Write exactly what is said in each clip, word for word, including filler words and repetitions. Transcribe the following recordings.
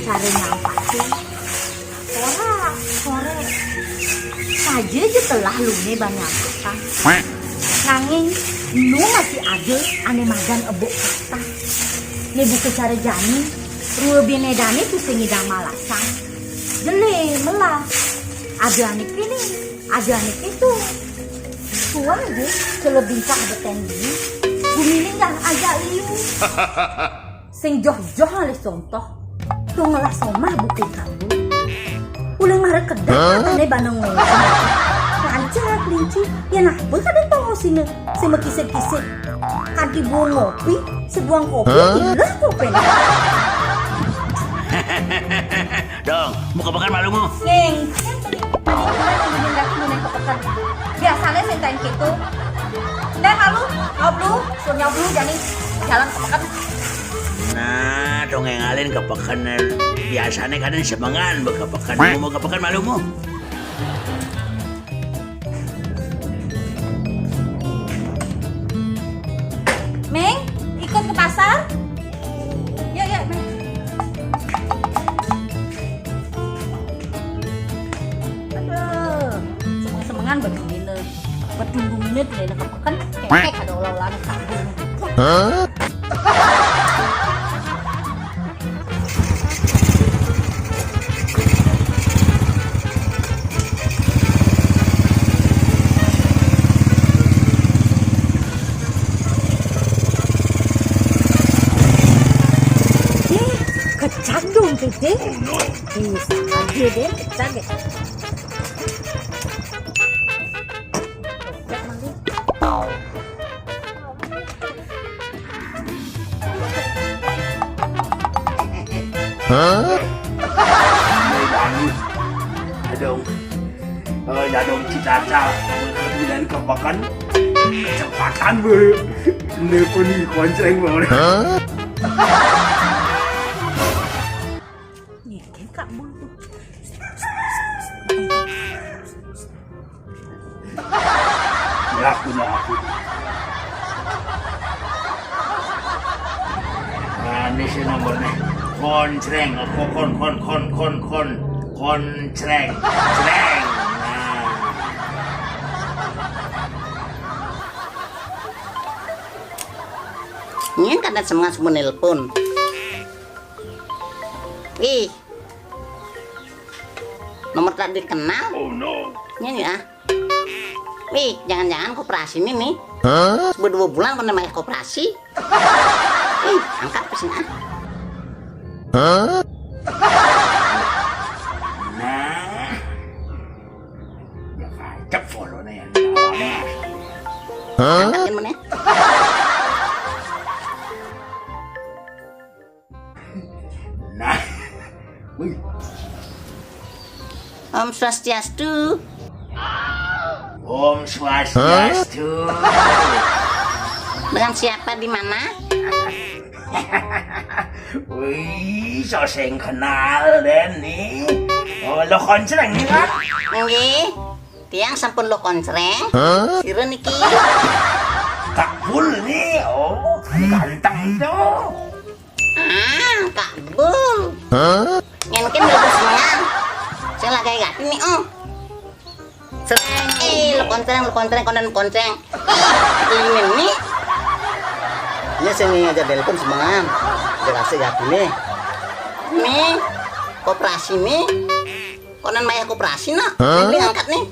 Cara nyampatin. Ora, sore. Saja ja telah luné ba nyampatin. Nanging nu masih ada ané madan ebuk patah. Né buka cara jani, rua binédané tusing ngidang malasang. Jelé melah. Ada ané kéné, ada ané kéto. Suang ja, kala bingkah betén dini. Guminé nggih ajak liu. Sing joh-joh ngalih contoh. Tuh ngelah somah buku kabul. Uling mara kedap matané bana ngomong. Lancar kelinci. Yén apa kadén tongosina sing makisik-kisik. Kanti buang ngopi, sebuang kopi, ilah kopi. Dong, muka pekan malumu. Ngéngkén tadi, tadi tuan yang bikin kaki gunain ke pekan. Biasanya sing kayak gitu. Nggak malu, nyoblu, suruh nyoblu, jadi jalan ke pekan. Nah, dong ngalin ke pekan. Biasanya kadang semengan ke pekan. Mau ke pekan malumu. Meng, ikut ke pasar? Ya, ya, Meng. Aduh, semeng-semengan begini. Bedung-bedung ini tuh enak kan kepek ada olah-olah kabur. Kecak dong, Tete. Bisa aja deh, kecak ya. Hah? Aduh. Oh, ya dong, cita-cita. Kemudian kepakan. Kecepatan, Bu. Nelpon di konceng, Bu. Hah? Nih, kayak Kak Bul tuh. Laku na aku. Nah, ini sih nomornya. Koncreng, kon, kon, kon, kon, kon, kon. Koncreng, creng. Nah. Ini kan ada semangat semua nelpon. Ih. Nomor tak dikenal. Oh no. Ini ya. Wih, jangan-jangan koperasi ini nih. Hah? Sudah dua bulan kau namanya koperasi. Ih, angkat pusing ah. Hah? Nah. Ya kacep follow-nya yang. Hah? Angkatin mana? Nah. Wih. Om Swastiastu. Om Swastiastu. Dengan siapa di mana? Wih, so sing kenal den nih. Oh, lo koncreng nih kan? Nggih. Tiang sampun lo koncreng. Hah? Sira niki? Kak Bul nih. Oh, ganteng tuh. Ah, Kak Bul. Hah? Ngénken mlebu semengan. Sing lagi gati nih, oh. Sreng, eh, lo koncreng, lo koncreng, konon koncreng. Ih, ini nih. Ini sing ngajak telepon semengan. Jelas gati nih. Nih, koperasi nih. Konon mayah koperasi, nak. Hah? Ini angkat nih.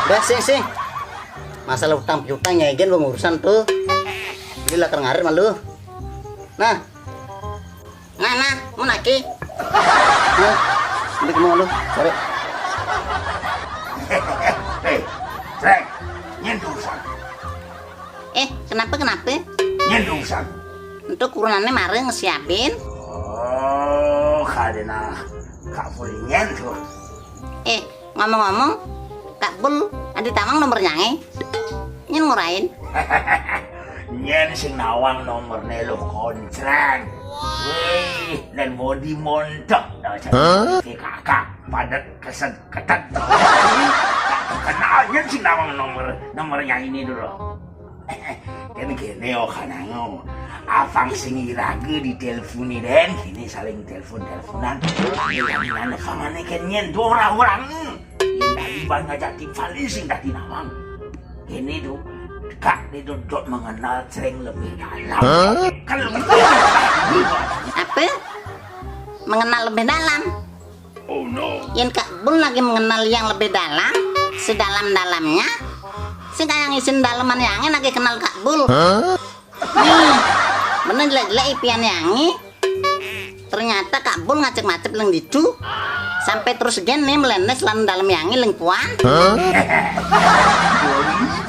Udah, sing, sing. Masalah utang piutang ya, Gen, urusan tuh. Jadi lakar ngarit malu. Nah. Nah, nah, mau naki. Nah, ini kamu lu, sorry. Hei, Sreng, nyen urusan. Eh, kenapa, kenapa? Nyen urusan. Untuk kurunannya mari ngesiapin. Oh, kadena Kak Bul nyen tuh. Eh, ngomong-ngomong, Kak Bul, adi tawang nomor nyange? Nyen ngurain. Nyen sing nawang nomorne lo koncreng. Wih, dan bodi montok. Hah? Kakak padat keset ketet. Kenal nyen sing nawang nomor, nomornya ini dulu. Kan gini, oh, kanango. Apang sing iraga diteleponi dén, kéné saling telepon-teleponan. Ini kan mana kamané kén nyén dua orang-orang. Ini tadi ban ngajak timpalin sing tadi nawang. Ini tuh, Kak, dia tuh dok mengenal Céréng lebih dalam. Kan lebih dalam. Apa? Mengenal lebih dalam? Oh no. Yén Kak Bul lagi mengenal yang lebih dalam, sedalam-dalamnya, sing kaya ngisin daleman yangé lagi kenal Kak Bul. Nih, bener jelek-jelek ipian yangé. Ternyata Kak Bul ngacep-ngacep leng ditu. Sampai terus gén nih melénés lan dalem yangé leng puan.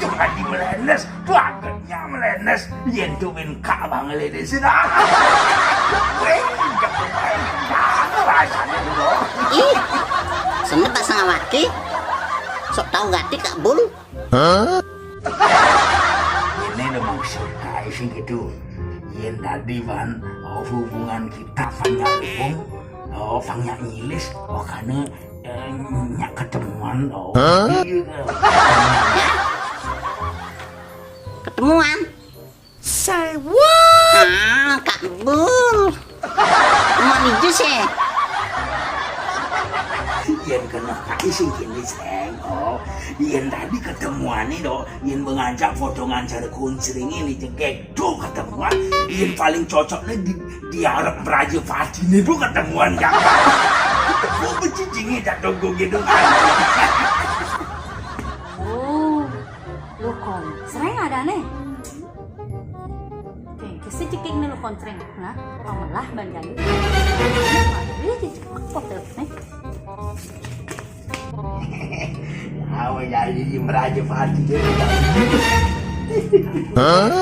Itu kan di melénés, tuh agaknya melénés. Yén tuh bin Kak bang lénés dah. Wéh, jangan rasanya dulu. Ih, senep pasang awake. Sok tau gati Kak Bul. Ini ada maksud kayak sih gitu. Yén tadi pan, oh, hubungan kita pang nyak lubung, oh, pang nyak nyilis, oh, karena eh, nyak ketemuan, oh. Iya, ketemuan. Say what? Ah, Kak Bul. Mau dijus ya? Yén kena kaki sing kini seng, oh. Yén tadi ketemuan nih, do. Yén mengajak foto ngancar kuncring ini jegek. Tuh ketemuan, yén paling cocoknya di, di Arab Raja Fatih nih, bu ketemuan ya. Bu becicingnya jatuh gue gitu kan. Oh, lo koncréng ada nih. Oke, kisi cekik nih lo koncréng. Nah, pamelah ban jayu. Iya, cekik kok nih. Awe jadi meraja pati dia. Eh,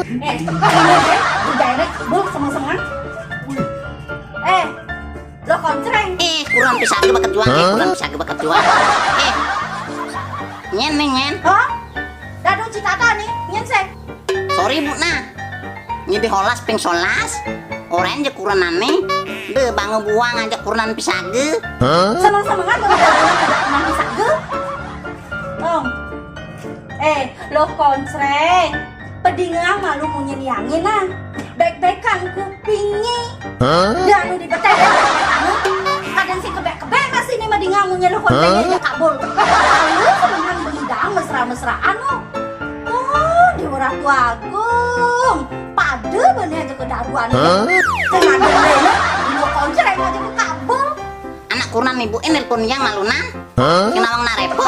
ini deh, di direct, bu, sama-sama. Eh, lo koncréng. Eh, kurang pisaga bakat juang, eh, kurang pisaga bakat juang. Eh, nyén nih, nyén. Hah? Dadu citata nih, nyén sih. Sorry, Bu, nah. Nyidi holas ping solas. Orén ja kurenané. Dé, bangun buang aja kurenan pisaga. Seneng-senengan dong, kurenan pisaga. Tong. Eh, lo koncréng. Pedingang malu munyin yangin, nah. Bek-bekan kupingnya. Hah? Dah, anu di betai, ya, kamu. Kadang si kebek-kebek masih nih, mendingan munyin lo koncréng ya, Kak Bul. Lalu senengan bengidang mesra-mesraan lo. Oh, Déwa Ratu Agung. Pada bener aja kedaruan. Hah? Sengaja bener, lo koncréng aja ke Kak Bul. Anak kurenan ibu nelpon yang malunan. Hah? Kenawang narepo.